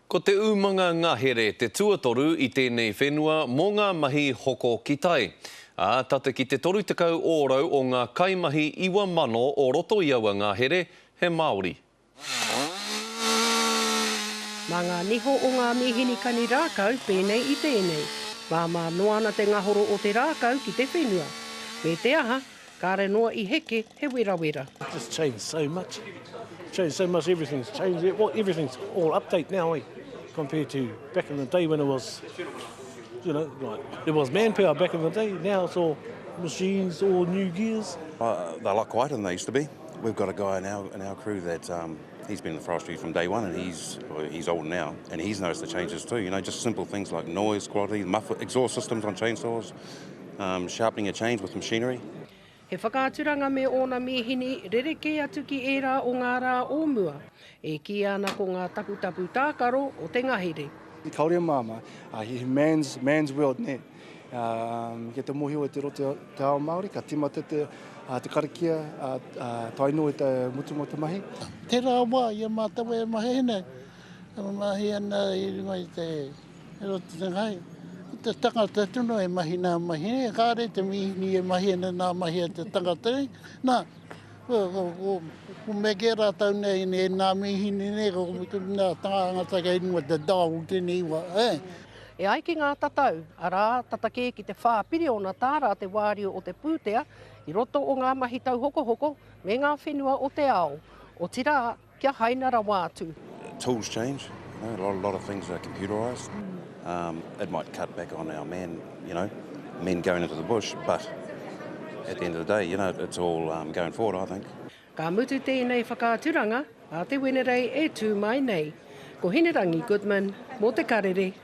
Ko te umanga ngahere te tuatoru i tēnei whenua mō ngā mahi hoko ki tai. Ā, tata ki te 30 ōrau o ngā kaimahi 9,000 o roto i aua ngahere he Māori. Mā ngā niho o ngā mīhini kani rākau pēnei i tēnei, māmā noa ana te ngahoro o te rākau ki te whenua. Me te aha, Kāre noa i heke he werawera. It's just changed so much. Changed so much, everything's changed. Well, everything's all update now, eh? Compared to back in the day when it was, you know, like, there was manpower back in the day. Now it's all machines, all new gears. Uh, they're a lot quieter than they used to be. We've got a guy in our, in our crew that um, he's been in the forestry from day one and he's, well, he's old now and he's noticed the changes too. You know, just simple things like noise quality, muffler, exhaust systems on chainsaws, um, sharpening a chains with machinery. He whakaaturanga me ōna mīhini rerekē atu ki ērā o ngā rā o mua, e kīia ana ko ngā taputapu tākaro o te ngahere. Kāore e māmā, he man's, man's world, nē. Kia te mōhio e te roto te ao Māori, ka tīmata te, te karakia tae noa i te mutunga o te mahi. Tērā wā i a mātou e mahi ana, e mahi ana i runga i te I roto te kai, ko te tangata tonu e mahi nā mahi nei, kāre te mīhini e mahi ana nā mahi a te tangata nei. Nā, ko, ko, ko, ko me kē rātou nei e nā mīhini nei, ko nā tāngata kei runga te dao tēnei wā, e. E ai ki ngā tatau, arā, tata kē ki te whā piriona tāra te wāriu o te pūtea i roto o ngā mahi tauhokohoko me ngā whenua o te ao, otirā, Kia haina rawa atu. Tools change, you know, a lot, a lot of things are computerised. Um, it might cut back on our man, you know, men going into the bush, but at the end of the day, you know, it's all um, going forward, I think. Ka mutu tēnei whakaaturanga a te Wenerei e tū mai nei. Ko Hinerangi Goodman mō Te Karere.